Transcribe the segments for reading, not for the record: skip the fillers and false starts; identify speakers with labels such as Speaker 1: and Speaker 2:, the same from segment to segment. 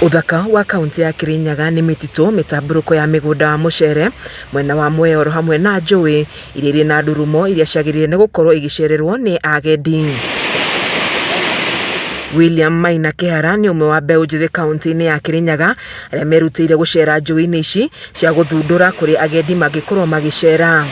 Speaker 1: Ũthaka wa kaũntĩ ya Kirinyaga nĩ mĩtitũ, mĩtambũrũko ya mĩgũnda wa mũcere mwena wa Mwea oro hamwe na njũĩ iria irĩ na ndurumo iria ciagĩrĩire nĩ gũkorwo igĩcererwo nĩ agendi. William Maina Kĩhara nĩ ũmwe wa mbeũ njĩthĩ kaũntĩ-inĩ ya Kirinyaga arĩa merutĩire gũcera njũĩ-inĩ ici cia gũthundũra kũrĩa agendi mangĩkorwo magĩcera.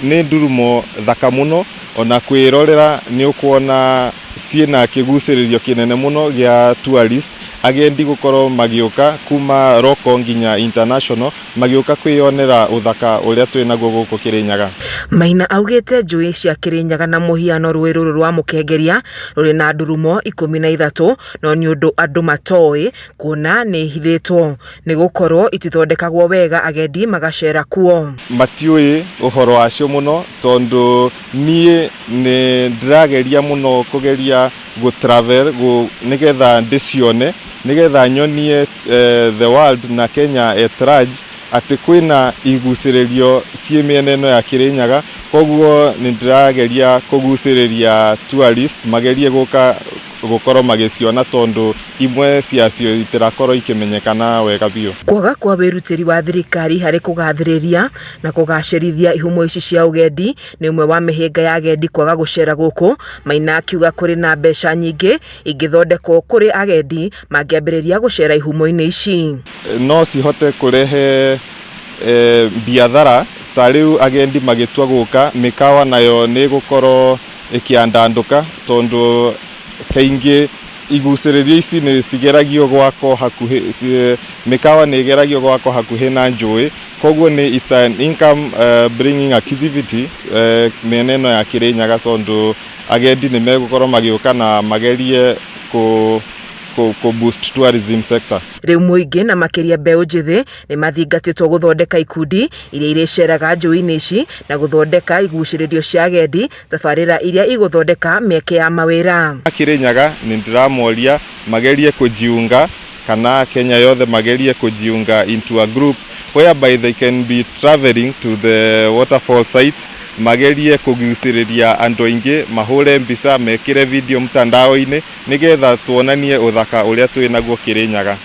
Speaker 2: Nĩ ndurumo thaka mũno ona kwĩrorera nĩ ũkuona ciĩna kĩgucĩrĩrio kĩnene mũno gĩa tourist, agendi gũkorwo magĩũka kuma local nginya international magĩũka kwĩyonera ũthaka ũrĩa twĩnaguo gũkũ Kĩrĩnyaga.
Speaker 1: Maina augĩte njũĩ cia Kĩrĩnyaga na mũhiano rũĩ rũrũ rwa Mũkengeria rũrĩ na ndurumo 13 no nĩ ũndũ andũ matoĩ kuona nĩ ihithĩtwo nĩ gũkorwo itithondekagwo wega agendi magacera kuo.
Speaker 2: Matiũĩ ũhoro wacio mũno tondũ niĩ nĩ ndĩrageria mũno kũgeria gũ travel nĩgetha ndĩcione, nĩgetha nyonie the world na Kenya at large atĩ kwĩna igucĩrĩrio ciĩ mĩena ĩno ya Kĩrĩnyaga, koguo nĩ ndĩrageria kũgucĩrĩria tourist magerie gũka gũkorwo magĩciona tondũ imwe ciacio itirakorwo ikĩmenyekana wega biũ.
Speaker 1: Kwaga kwa wĩrutĩri wa thirikari harĩ kũgathĩrĩria na kũgacĩrithia ihumo ici cia ũgendi nĩ ũmwe wa mĩhĩnga ya agendi kwaga gũcera gũkũ. Maina akiuga kũrĩ na mbeca nyingĩ ingĩthondekwo kũrĩ agendi mangĩambĩrĩria gũcera ihumo-inĩ ici.
Speaker 2: No cihote kũrehe biathara ta rĩu agendi magĩtua gũka, mĩkawa nayo nĩ ĩgũkorwo ĩkĩandandũka tondũ kaingĩ igucĩrĩrio ici nĩ cigeragio gwakwo hakuhĩ, mĩkawa nĩ ĩgeragio gwakwo hakuhĩ na njũĩ, koguo nĩ it's an income bringing activity mĩena ĩno ya Kĩrĩnyaga tondũ agendi nĩ megũkorwo magĩũka na magerie kũ boost tourism sector.
Speaker 1: Rĩu mũingĩ na makĩria mbeũ njĩthĩ nĩ mathingatĩtwo gũthondeka ikundi iria irĩceraga njũĩ-inĩ ici na gũthondeka igucĩrĩrio cia agendi, tabarĩra iria igũthondeka mĩeke ya mawĩra.
Speaker 2: Kĩrĩnyaga nĩ ndĩramoria magerie kũjiunga kana Kenya yothe magerie kũjiunga into a group whereby they can be traveling to the waterfall sites, magerie kũgucĩrĩria andũ aingĩ, mahũre mbica, mekĩre video mtandao-inĩ nĩgetha tuonanie ũthaka ũrĩa twĩnaguo Kĩrĩnyaga.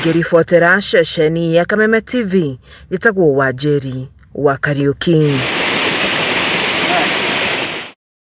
Speaker 1: Ngĩribotera ceceni ya Kameme TV, njĩtagwo Wanjeri wa Kariũki.